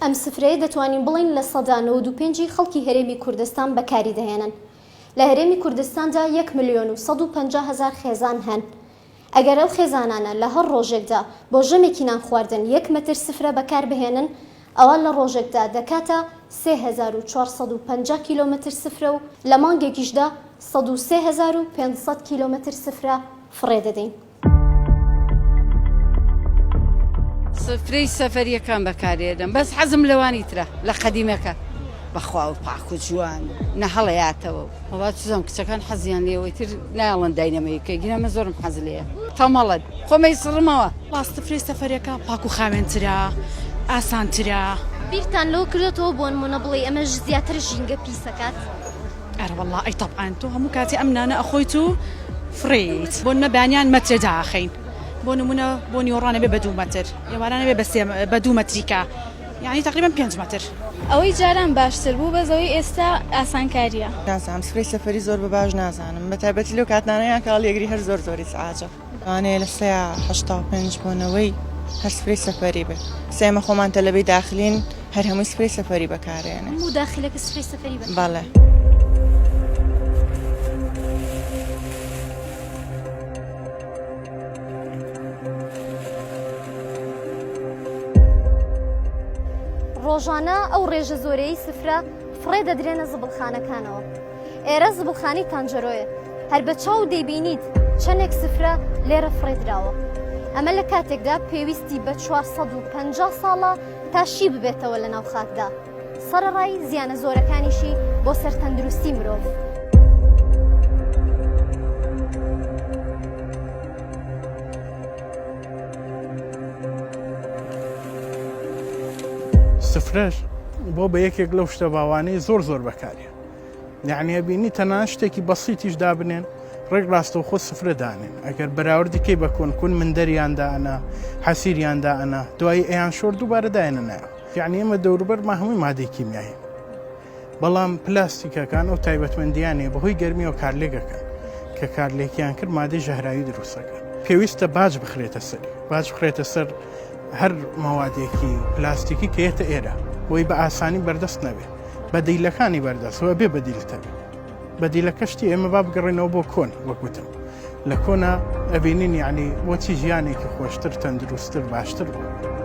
ئەم سفرەیە دەتوانین بڵێین 95% ی خەڵکی هەرێمی کوردستان بەکاری دەهێنن. لە هەرێمی کوردستاندا یەک ملیۆن و 150 هەزار خێزان هەن. ئەگەر ئەو خێزانانە لە هەر ڕۆژێکدا بۆ ژەمێکی نان خواردن یەک مەتر سفرە بەکار بهێنن، ئەوا لە ڕۆژێکدا دەکاتە 3450 کیلۆمەتر سفرە و لە مانگێکیشدا 103500 کیلۆمەتر سفرە فڕێ دەدەین. سفرەی سەفەریەکان بەکارێنم بەس حەزم لەوانی ترە لە قەدیمەکە بەخوا و پاک و جوان نە هەڵەیاتەوە وەڵا چزم کچەکان حەزیان لێوەی تر نایەڵن داینەمەی کە گیرا من زۆرم حەز لێیە تەمەڵت خۆمەی سڕمەوە. وەڵا سفرەی سەفەریەکە پاک و خاوێنترە ئاسانترە. بیرتان لەوە کردۆتەوە بۆنمونە بڵێی ئەمەش زیاتر ژینگە پیس ئەکات؟ ئەرەوەڵا ئەی تەبعەن تۆ هەموو کاتێ ئەم نانە ئەخۆیت و فڕێیت بۆ نمە بەیانیان مەترێ داخەین بۆ نمونە بۆ نیوەڕان ئەبێ بە دوو مەتر ئێواران ئەبێ بە سێ بە دوو مەتریکە یانی تەقریبەن پێنج مەتر. ئەوەی جاران باشتر بوو بەس ئەوەی ئێستا ئاسانکاریە. نازانم سفرەی سەفەری زۆر بە باش نازانم بە تایبەتی لەو کاتانەیان کە هەڵیەگری هەر زۆر زۆر ئیزعاجە. لەوانەیە لە سەیا 85 بۆ نەوەی هەر سفرەی سەفەری بێ سە ئێمە خۆمان تەلەبەی داخلین هەر هەمووی سفرەی سەفەری بەکارێنێ. هەموو داخلەکە سفرەی سەفەری بەکار. بەڵێ. ڕۆژانە ئەو ڕێژە زۆرەی سفرە فڕێ دەدرێنە زبڵخانەکانەوە. ئێرە زبڵخانەی تانجەرۆیە، هەر بە چاو دەیبینیت چەندێک سفرە لێرە فڕێدراوە. ئەمە لە کاتێکدا پێویستی بە 450 ساڵە تا شی ببێتەوە لە ناو خاکدا، سەرەڕای زیانە زۆرەکانیشی بۆ سەر تەندروستی مرۆڤ. سفرەش بۆ بە یەکێک لەو شتە باوانەی زۆر زۆر بەکارێ. یەعنی ئەبینی تەنانەت شتێکی بەسیتیش دابنێن ڕێک ڕاستەوخۆ سفرە دانێن ئەگەر بەراوردی کەی بە کۆن کون مندەریان دائەنا حەسیریان دائەنا دوایی ئەیان شۆر دووبارە دایەنە نایەوە یعنی ئێمە دەوروبەرمان هەمووی مادەی کیمیایی بەڵام پلاستیکەکان ئەو تایبەتمەندیانەیە بەهۆی گەرمیەوە کارلێکەکەن کە کارلێکیان کرد مادەی ژەهراوی دروستەکەن پێویستە باج بخرێتە سەری باج بخرێتە سەر هەر مەوادێکی پلاستیکی کە یەتە ئێرە بۆی بە ئاسانی بەردەست نەبێت بەدیلەکانی بەردەست و بێ بەدیلتە بێ بەدیلەکە شتی ئێمە با بگەڕێنەوە بۆ کۆن وەک وتم لە کۆنا ئەبینین یعنی بۆچی ژیانێکی خۆشتر تەندروستتر باشتر بوو.